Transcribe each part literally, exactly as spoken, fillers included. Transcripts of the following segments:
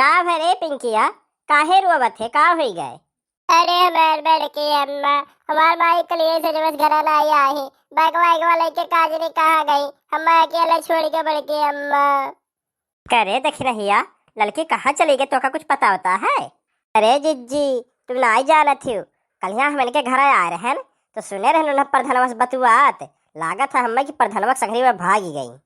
का भय रे पिंकिया, काहे रोवत है, का होई गए? अरे हमार बड़की अम्मा, हमार माई कलिए से जबस घरा नाई आई, बैगवा वैगवा लेके का जाने कहाँ गई, हम्मा अकेले छोड़ के बड़की अम्मा। करे दखिनहिया, ललकी कहाँ चली गई, तोका कुछ पता होता है? अरे जिज्जी, तुम नाई जानत हो, कलिया हमन के घर आए रहन, तो सुने रहन उन्हें प्रधनवा से बतुआत, लागत है हम्मा कि प्रधनवा के संगरी में भागी गई।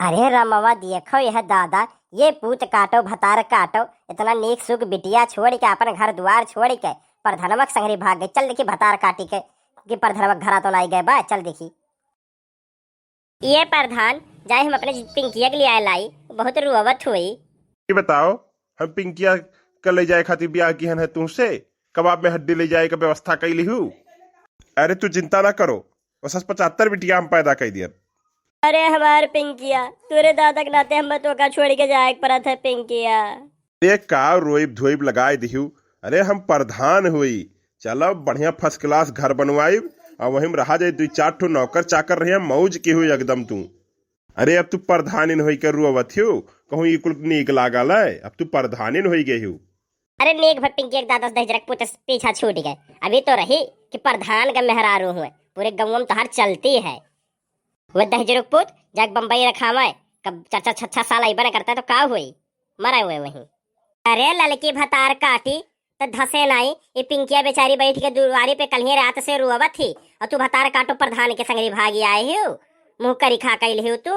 अरे रमवा, देखो यह दादा, ये पूत काटो, भतार काटो, इतना नीक सुख बिटिया छोड़ के, अपन घर दुआर छोड़ के, प्रधनवा के संगरी भाग गई। चल देखी भतार काटी के, कि प्रधनवा के घरा तो नाई गए बा, चल देखी। ये प्रधान, जाए हम अपने पिंकिया के लिए आए लाई, बहुत रोवत हुई। ये बताओ, हम पिंकिया के ले जाए खातिर ब्याह किहन है तुमसे? कबाब में हड्डी ले जाए के व्यवस्था कई लिहू? अरे तू चिंता ना करो, वो सस पचहत्तर बिटिया हम पैदा कई दियन। अरे हमार पिंकिया, तोरे दादा के नाते हम तोका छोड़ के जाए के परत है पिंकिया। अरे का रोइब धोइब लगाए दिहू? अरे हम प्रधान हुई, चलो बढ़िया first class घर बनवाइब, और वहीं में रहा जाए, दुई चार ठो नौकर चाकर रहे, मौज की हुई एकदम तू। अरे अब तू प्रधानिन होई के रोवत हो, कहूँ ये कुल नीक लागल है, अब तू प्रधानिन होई गई हो। अरे नीक भर पिंकी एक दादा से दहिजरा के पूत से पीछा छूट गए, अभी तो रही कि प्रधान का मेहरारू हुए, पूरे गाँव में तोहार चलती है। वह दहिजरू के पूत जाके बम्बई रखावे, कब चार चार छह छह साल अइबे न करता तो का हुई, मरे हुए वहीं। अरे ललकी भतार काटी, त धसे नाई, ये पिंकिया बेचारी बैठ के दुआरी पे कल्हिए रात से रोवत ही, और तू भतार काटो प्रधान के संगरी भागी आए हो, मुँह करी खा कैल हो तू।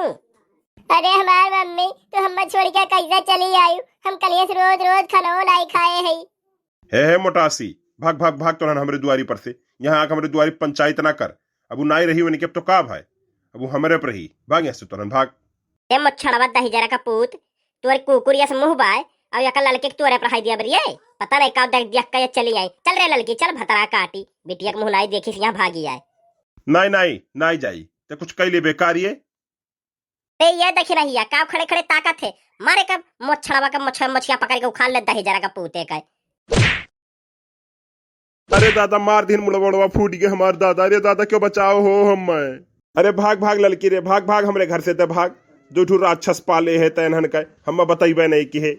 अरे हमार मम्मी, तू हम्मा छोड़ के कैसे चली आयु? हम कल्हिए से रोज रोज खानो नाई खाए हई। हे, हे मोटासी, भाग, भाग, भाग, तोहन हमरे दुआरी पर से। यहाँ आके हमरे दुआरी पंचायत ना कर। अब उ नाई रही वनी के, अब तो का भाई, अब उ हमरे पर रही। भाग यहाँ से तोहन, भाग। ए मोछड़वा दहिजरा का पूत, तोर कुकुर यस मुँह बाय, और यका ललके के तोरे पर हाई दिया बरिए। पता नहीं का देख दिया का ये चली आई। चल रे ललकी, चल भतरा काटी, बिटिया के मुँह नाई देखी यहाँ भागी आए। नाई, नाई, नाई जाई, ते कुछ कई ले बेकार ये। ए, ये देखी रहिया, का खड़े खड़े ताकत है, मारे का मोछड़वा का मोछ-, मोछिया पकड़ के उखाड़ ले दहिजरा का पूते का। अरे दादा, मार दिन मुड़वा उड़वा फूट गए हमार दादा। अरे दादा, क्यों बचाओ हो हम? अरे भाग भाग ललकी रे, भाग भाग हमरे घर से ते भाग। जो ठू राक्षस पाले है तैनहन का, हम बतैबे नहीं कि है।